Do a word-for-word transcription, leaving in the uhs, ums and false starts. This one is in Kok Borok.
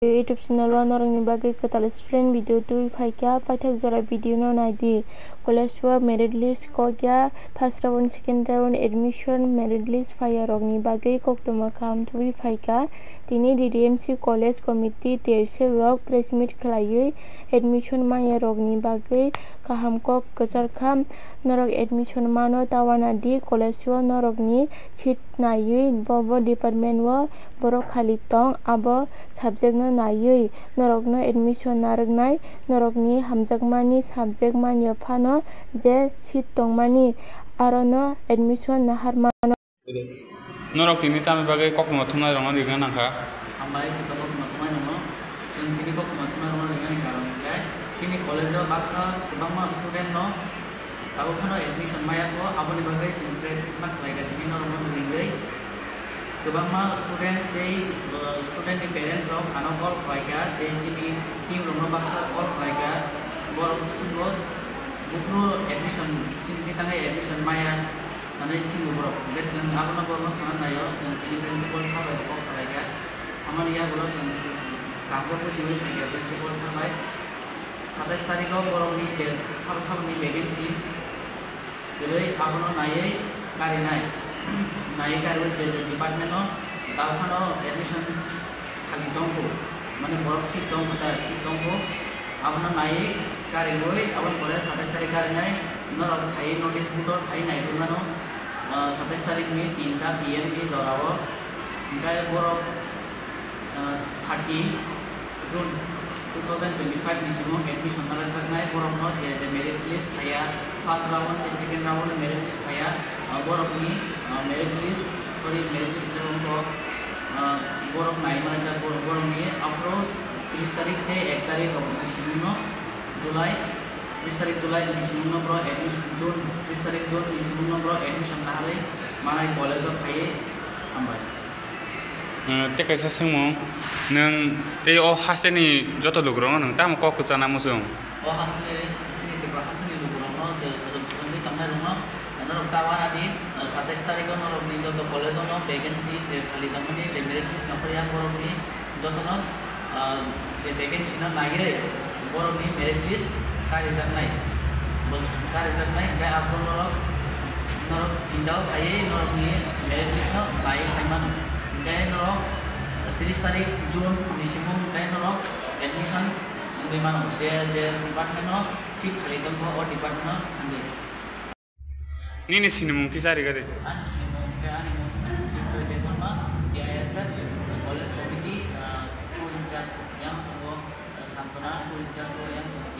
YouTube channel o norokni bagwi kwtal explain video twi phaikha, paithak jora video no naidi. College o merit list kokya, first round, second round admission merit list phaiya rokni bagwi koktwma kaham twi phaikha. Tini D D M C college committee T F C rok press meet khlaiwi admission manya rokni bagwi kaham kok kwcharkha. Norok admission mano tawana di, college o norokni seat naiwi bo bo department o borok khali tong, abo subject no naiwi norokno admission narwknai. Norokni hamjakmani subject manya phano je seat tongmani, arono admission nahar mano. Norok tini tamni bagwi koktwma thumnairokno ringna nangkha? Hambai, joto koktwma thumnairokno. Chwng tini koktwma thumnairokno ringnani karon hwnkhe chini college o baksa kwbangma student no tabuk phano admission maya kho, aboni bagwi chwng press meet ma khlaikha tini norokno ringwi. Kwbangma student tei, uh, student ni parents rok ano call khlaikha tei chini team rokno baksa call khlaikha, borok bisingo buphuru admission chini twi tangwi admission maya. Manwi singo borok, hwnkhe chwng abono borokno sana naio, chwng tini principal sir bai kok salaikha. Samani yagulo chwng kaham khe bujiwi phaikha principal sir bai. Satais tarikgo borokni je sabo saboni vacancy kwrwi, abono naiwi karinai. Naiwi kariwi je je department-o dal phano admission khali tongkho, mane borok seat tongkho ta, seat tongkho, abono naiwi kariwi, aboni pore satais tarik karinai norok phaiwi notice board-o phaiwi naiwi mano, ah, satais tarikni tinta P M ni jorao, hwnkhe borok, ah, thirty June two thousand twenty-five ni simo admission narwkjaknai borokno je je merit list phaiya, first round ni, second round ni merit list phaiya, ah, borokni, ah, merit list, sorry, merit list hwnwi wngkha, ah, borok nai manjak, borok, borokni aphuru tris tarik tei ek tarik rok ni simi no July, tris tarik July ni simi no borok admission, June, tris tarik June ni simi no borok admission naharwi manai college o phaiwi hambai. Eh, tei kaisa swngmung, nwng tei o hasteni joto lukurokno nwng tamo kok kwchana muchung? O hasteni, chini Tripura hasteni lukurokno je rwng swrwngwi tongnairokno, norok ta uanadi, eh, satais tarikgo norokni joto college-o no vacancy je khali tongmani, je merit list nokharya, borokni jotono, ah, je vacancy no naiwi borokni merit list karijaknai. Bo karijaknai, hwnkhe aphuru norok, norok tindao phaiwi norokni merit list no naiwi phaimano. Hwnkhe norok tris tarik June ni simo hwnkhe norok admission wngwi mano. Je, je department no seat khali tongkho, o department no thangwi. Nini sinimung kisa ri gari? Ani sinimung khe ani mung Bijoy Debbarma, T I S F, college committee, ah, co-in-charge yang tongo, ah, Santona co-in-charge o yang tongo.